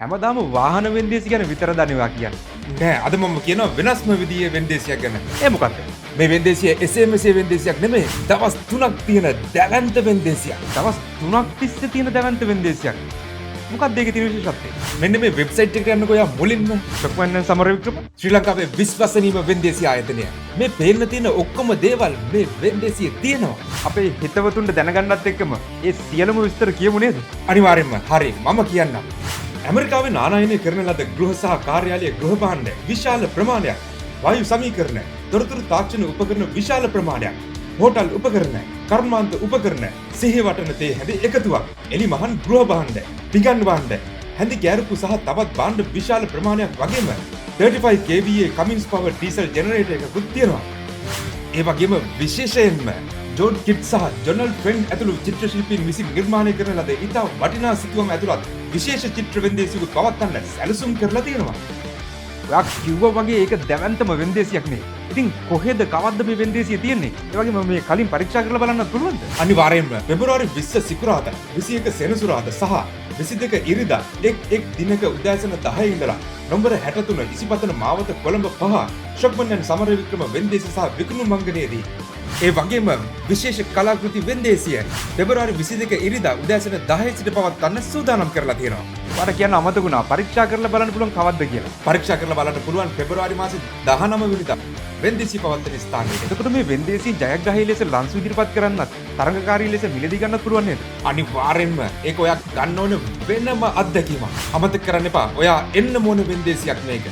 හැමදාම වාහන වෙන්දේසි ගැන විතරද අනේ ඔයා කියන්නේ? නෑ, අද මම කියනවා වෙනස්ම විදිහේ වෙන්දේසියක් ගැන. ඒ මොකක්ද? මේ වෙන්දේසිය එසේ මෙසේ වෙන්දේසියක් නෙමෙයි. දවස් 3ක් තියෙන දැවැන්ත වෙන්දේසියක්. දවස් 3ක් තිස්සේ තියෙන දැවැන්ත වෙන්දේසියක්. මොකක්ද ඒකේ තියෙන විශේෂත්වය? මෙන්න මේ වෙබ්සයිට් එකට යන්නකෝ ඔයා මුලින්ම. ෂොක්මන් ඇන්ඩ් සමරවික්‍රම. ශ්‍රී ලංකාවේ විශ්වසනීයම වෙන්දේසි ආයතනය. මේ පේන්න තියෙන ඔක්කොම දේවල් මේ වෙන්දේසියේ තියෙනවා. අපේ හිතවතුන්ට දැනගන්නත් එක්කම ඒ සියලුම විස්තර කියමු නේද? අනිවාර්යෙන්ම. හරි, මම කියන්නම්. ඇමරිකාවෙන් ආනයනය කරන ලද ගෘහ සහ කාර්යාලීය ගෘහ භාණ්ඩ විශාල ප්‍රමාණයක්, වායු සමීකරණ, තොරතුරු තාක්ෂණ උපකරණ විශාල ප්‍රමාණයක්, හෝටල් උපකරණ, කර්මාන්ත උපකරණ, සිහි වටන තේ හැඳි එකතුවක්, එලි මහන් ගෘහ භාණ්ඩ, පිඟන් භාණ්ඩ, හැඳි ගෑරුප්පු සහ තවත් භාණ්ඩ විශාල ප්‍රමාණයක් වගේම 35 kVA Cummins power diesel generator එකකුත් තියෙනවා. ඒ වගේම විශේෂයෙන්ම ජෝන් කිට් සහ ජොනල් ෆෙන් ඇතුළු චිත්‍රශිල්පීන් විසින් නිර්මාණය කරන ලද ඉතා වටිනා සිතුවම් ඇතුළත් විශේෂ චිත්‍ර වෙන්දේසියකුත් පවත්වන්න සැලසුම් කරලා තියෙනවා. ඔයා කිව්වා වගේ ඒක දැවැන්තම වෙන්දේසියක් නේ. ඉතින් කොහෙද කවද්ද මේ වෙන්දේසිය තියෙන්නේ? ඒ වගේම මේ කලින් පරීක්ෂා කරලා බලන්නත් පුළුවන්ද? අනිවාර්යයෙන්ම පෙබරවාරි 20 සිකුරාදා, 21 සෙනසුරාදා සහ 22 ඉරිදා එක් එක් දිනක උදෑසන 10 ඉඳලා නොම්බර 63 ඉසිපතන මාවත, කොළඹ 5, ෂොක්මන් ඇන්ඩ් සමරවික්‍රම වෙන්දේසි සහ විකුණුම් මංගනයේදී. ඒ වගේම විශේෂ කලාකෘති වෙන්දේසිය පෙබරවාරි 22 ඉරිදා උදෑසන 10 සිට පවත්වන්න සූදානම් කරලා තියෙනවා. ඔයාට කියන්න අමතක වුණා, පරීක්ෂා කරලා බලන්න පුළුවන් කවද්ද කියලා. පරීක්ෂා කරලා බලන්න පුළුවන් පෙබරවාරි මාසේ 19 වෙනිදා වෙන්දේසි පවත්වන ස්ථානයේ. එතකොට මේ වෙන්දේසිය ජයග්‍රාහී ලෙස ලන්සු ඉදිරිපත් කරන්නත් තරඟකාරී ලෙස මිලදී ගන්නත් පුළුවන් නේද? අනිවාර්යෙන්ම. ඒක ඔයා ගන්න ඕන වෙනම අත්දැකීමක්. අමතක කරන්න එපා. ඔයා එන්න ඕන වෙන්දේසියක් මේක.